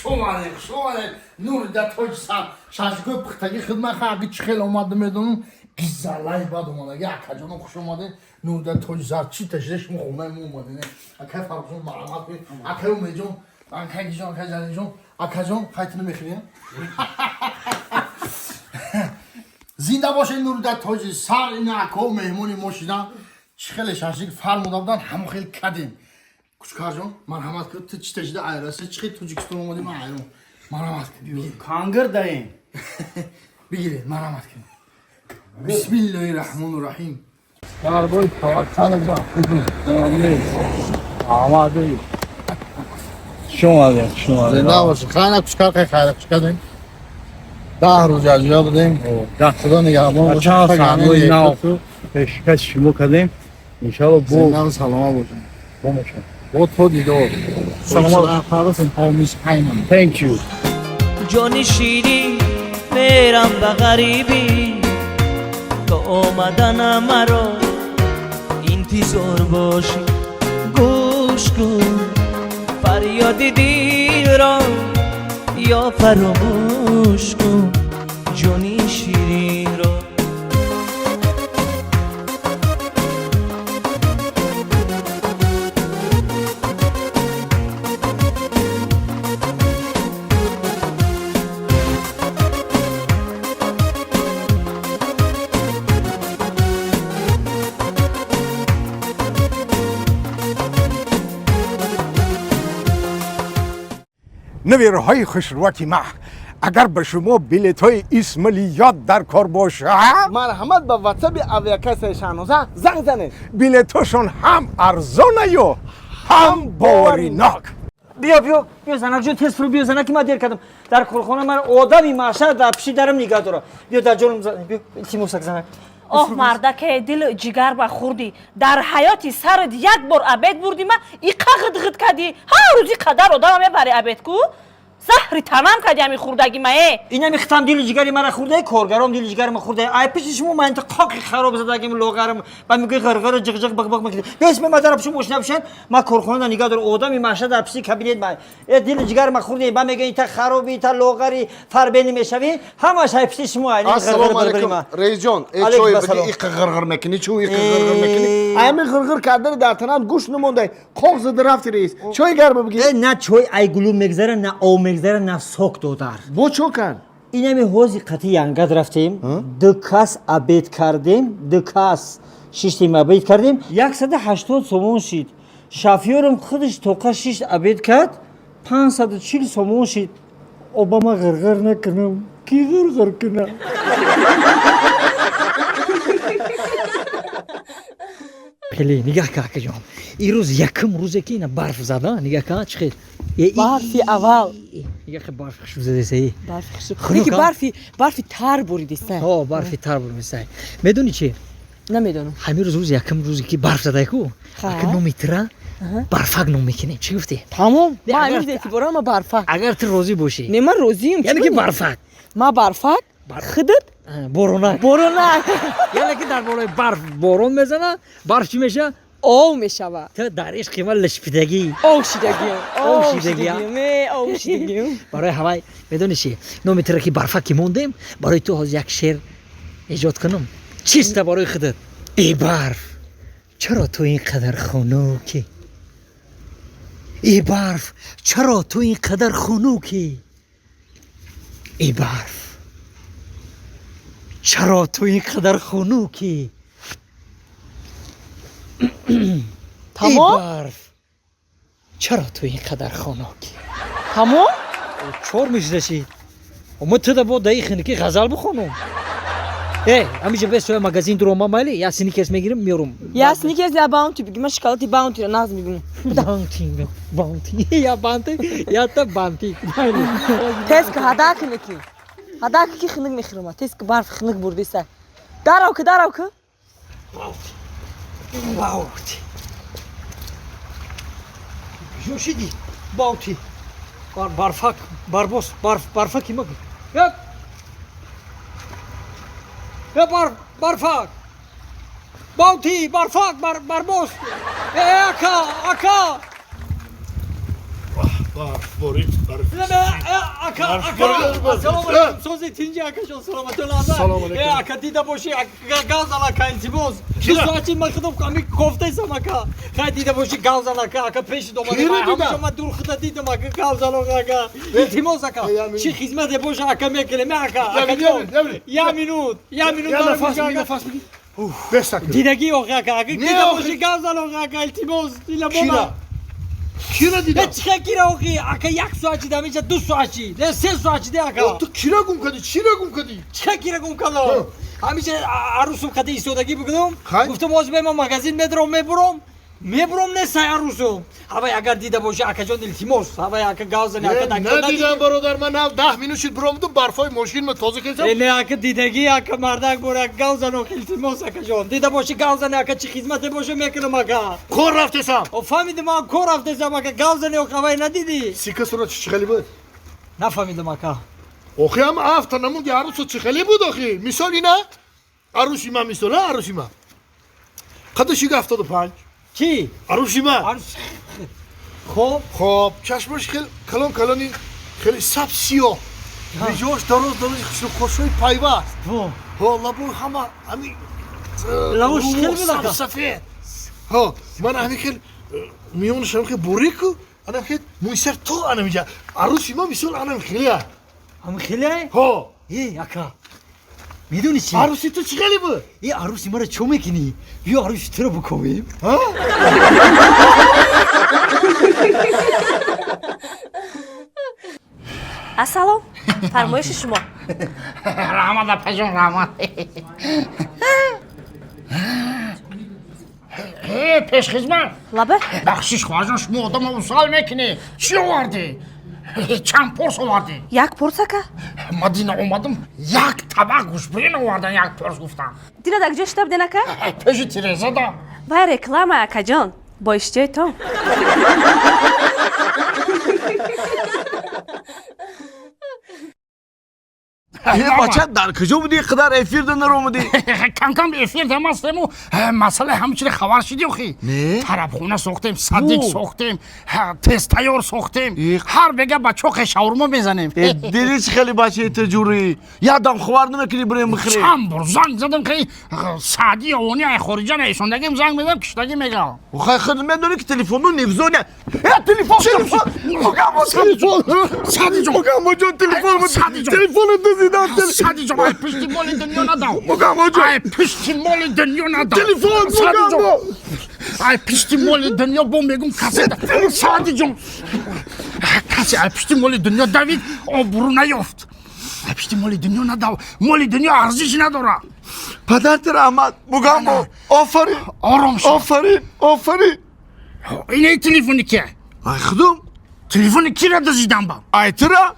Хуш омадед, хуш омадед. Нури дар тоҷи сар. Шашликои пухтагӣ хидмат хаги чӣ хел омад намедонам. Гизалай бад омадаги. Акаҷонам, хуш омадед. Нури дар тоҷи сар. Чӣ ташида шумо хонаи мо омадед. Акай Фаррухҷон, марҳамат кунед. Акай Умедҷон, акай Гиҷон, акай Ҷалилҷон, акаҷон, хайтини мехӯред? Зинда бошед, нури дар тоҷи сар. Ина акао меҳмони мо шидан. Чӣ хеле шашлик фармуда будан, ҳамон хел кадем. Кучкарҷон, марҳамат кун. Ту чӣ ташида айраси? Чӣ хел Тоҷикистон омадӣ, ман ҳайрон. Марҳамат кун. Кангир даем. Бигиред, марҳамат кунед. Бисмиллоҳи раҳмону раҳим. Дарбой таваккал ба Омадӣ. Хуш омадед, хуш омадед. Зинда бошед. Хайра кучкар, хай хайра кучкардем. 10 рӯз якҷоя будем. Худо нигаҳбон бошад. Чанд саҳнаҳои нав пешкаш шумо кардем. Иншалло бо Зинда саломат бошед. бо мешавем. Бо то дидор. Саломат. Thank you. Ҷони ширин, мерам ба ғарибӣ, то омадана маро интизор бошӣ. Гӯш кун фарёди дилро ё фаромӯш кун ҷони ширинро. Набираҳои хушрӯяки ма, агар ба шумо билетҳои Исмалиёт дар кор бошад, марҳамат, ба ватсаби авиакассаи Шаҳноза занг занед. Билетҳошон ҳам арзонаю ҳам боваринок. Биё, биё, биё, занакҷон, тез фуру биё, занаки, ман дер кардам. Дар корхона ман одами маҳшар дар пиши дарам нигаҳ дора. Биё, дар ҷонам, биё, илтимосак, занак. Оҳ, мардаке, дилу ҷигар ба хӯрдӣ. Дар ҳаёти сарат як бор обед бурдӣ, ма иқа ғид-ғид кардӣ. Ҳар рӯзи қадар одама мебари обед ку, заҳри танам кардӣ ҳами хӯрдаги ма э. Инами хитам дили ҷигари мара хӯрдаи, коргаром дили ҷигари ма хӯрдаи. Ай пиши шумо ман инта қоқи хароб задагим, лоғарам ба мегӯи ғирғиру ҷиғ-ҷиғ биқ-биқ мекунӣ. Бес ме ма дар пиши мошина пишан, ма корхона нигаҳ дор, одами маҳшар дар пиши кабинет ма. Э, дили ҷигари ма хӯрдаи, ба мегӯи ита хароби, ита лоғари, фарбени мешавӣ, ҳамаш ай пиши шумо ай. Ассалому алайкум, раисҷон. Э, чой биги, иқа ғирғир мекунӣ, чӯ иқа ғирғир мекунӣ? Ами ғирғир кардани дар танам гӯшт намондай, қоқ зада рафти. Раис, чой гарма биги. Э, на чой ай гулу мегзара, на об мегзара, на сок, додар. Бо чо кард? Инами ҳози қати янгад рафтем, ду кас обед кардем, ду кас шиштем, обед кардем, 180 сомон шид. Шофёрам худаш тоқа шишт, обед кард, 540 сомон шид. Обама ғирғир накунам, ки ғирғир кунам? Хеле нигаҳ ка, акаҷон, ирӯз якум рӯзе ки ина барф зада, нигаҳ ка, чӣ хел. Барфи аввал. Нигаҳ, барф хушб задеса. Барфи хушб, ки барфи тар буридиста. Ҳо, барфи тар буридиста. Медонӣ чи? Намедонам. Ҳамин рӯз, рӯзи якум рӯзе ки барф задай ку, ака, номи тира Барфак ном мекунем. Чӣ гуфтӣ? Тамом, ман ҳамин эътиборам, ма Барфак. Агар ту розӣ бошӣ. Не, ман розием. Яъне ки Барфак. Ма Барфак, худат? Боронак. Боронак. Яъне ки дар болои барф борон мезана, барф чӣ меша? Ов мешава. Ту дар ишқи ман лишпидагӣ. Ов шидагиам. Ов шидагиам. Ов шидагиам. Барои ҳавай, медонӣ чи, номи тура ки Барфак ки мондем, барои ту ҳозир як шеър эҷод кунам чиста барои худат. Э барф, чаро ту ин қадар хунукӣ? Э барф, чаро ту ин қадар хунукӣ? Э барф, чаро ту ин қадар хунукӣ? Тамом. Барф, чаро ту ин қадар хунукӣ? Тамом. Чор мешидашид, ма туда бо даи хунукӣ ғазал бихонум. Э, ҳамиҷа бес магазин дурома, майли, я Сникерс мегирим, меёрум. Я Сникерс, я Баунти биги, ман шоколади Баунтиро нағз мебинам. Баунти, Баунти, я Банти, я та Банти. Тез ки, ҳада кунӣ ки, ҳада ки хунук мехӯрама. Тез ки, барф хунук бурдиса. Дарав ки, дарав ки. Баунти куҷо шидӣ, Баунти? Барфак, барбос, барф, барфаки ма. Я Я бар, Барфак! Баунти, Барфак, бар, Барбос! Э, ака, ака! Барфборӣ. Ака, ака, салом алейкум. Сози тинҷи акашон, саломатон. Салом алейкум. Ака, дида бошӣ, гав зан ака, илтимос. Ду соати ман худам ами кофтаисам ака. Хай дида бошӣ, гав зан ака, ака пеши домада. Ҳамаша ман дур худа дидам ака, гав зан ака. Илтимос ака. Чӣ хизмате боша ака мекунем ака. Ака ҷон. Я минут, я минут. Нафас бигир. Дидагӣ охи ака, ака дида бошӣ, гав зан ака, илтимос. Дила бома. Кира дидам? Чӣ кира охи? Ака як соат чида меша, 2 соат чи, 3 соат чида ака. Ту кира гум кардӣ? Чира гум кардӣ? Чӣ кира гум кардам? Ҳамеша арӯсум қади истодагӣ бикунам. Гуфтам ҳозир ман магазин медарам, мебурам. Мебурам не сай арӯсум. Ҳавай агар дида бошӣ акаҷон, илтимос. Ҳавай ака гав зани ака. Надидам бародар, ман нав 10 минут шуд буромадам, барфои мошин тоза кардам. Не ака дидагӣ ака, мардак бора гав зан ох, илтимос акаҷон. Дида бошӣ гав зани ака, чӣ хизмате боша мекунам ака. Кор рафтесам. О фаҳмидам ман кор рафтесам ака, гав зани ох, ҳавай надидӣ? Сика сурат чӣ хеле буд? Нафаҳмидам ака. Охи ҳам афта намунди арӯсо чӣ хеле буд охи? Мисол ина? Арӯси ман мисол, арӯси ман. Қадаш 75. Чӣ? Арӯси ман. Хоб? Хоб, чашмаш хеле калон калони хеле саб сиёҳ. Риҷош дароз дароз хушрӯхошҳои пайваст. Ҳо, лабои ҳама ҳами лабош хеле буд ака. Сафед. Ҳо, ман ҳами хел миёнашам хел борику, анам хел мӯйсар то анам инҷа. Арӯси ман мисол анам хеле. Ҳам хеле? Ҳо. Э, ака. Медонӣ чӣ? Арӯси ту чӣ хеле буд? Э, арӯси маро чо мекунӣ? Биё арӯси туро бикобем. Ҳа? Ассалом, фармоиши шумо. Раҳмат апаҷон, раҳмат. Пешхизмат. Лаба? Бахшиш хоҳарҷон, шумо одамро усал мекунӣ. Чӣ овардӣ? Чанд порс овардӣ? Як порс ака. Ман дина омадам, як табақ гӯшбирин овардан, як порс гуфтам. Дина дар куҷо шида буден ака? Пеши тирезада. Вай реклама акаҷон, бо иштиёи том. Бача, дар куҷо будӣ қадар эфирда наромадӣ? Кам-кам эфирда мастему масъалаи ҳамчиро хабар шидӣ охи. Тарабхона сохтем, садик сохтем, тезтайёр сохтем. Ҳар бега ба чоқе шаурмо мезанем. Дидӣ чӣ хеле бачаи ту ҷурӣ? Ядам ховар намекунӣ бирем бихӯрем. Чанд бор занг задам, хеле Саъди овони ай хориҷа наисондагим занг мезадам, киштагӣ мегам. Хай худ медонӣ ки телефону невзоня. Э, телефон, телефон. Телефон. Саъдиҷон. Мугаммоҷон, телефон. Саъдиҷон. Телефоно дуздидам. Саъдиҷон, ай пушти моли дунё надав. Мугаммоҷон. Ай пушти моли дунё надав. Телефон, Мугаммо. Ай пушти моли дунё бо мегум касе. Саъдиҷон. Касе ай пушти моли дунё давид, обрӯ наёфт. Ай пушти моли дунё надав. Моли дунё арзиш надорад. Падарти раҳмат, Мугаммо. Офарин. Ором шав. Офарин, офарин. Инаи телефони кия? Ай худум. Телефони кира дуздидам ба? Ай тура?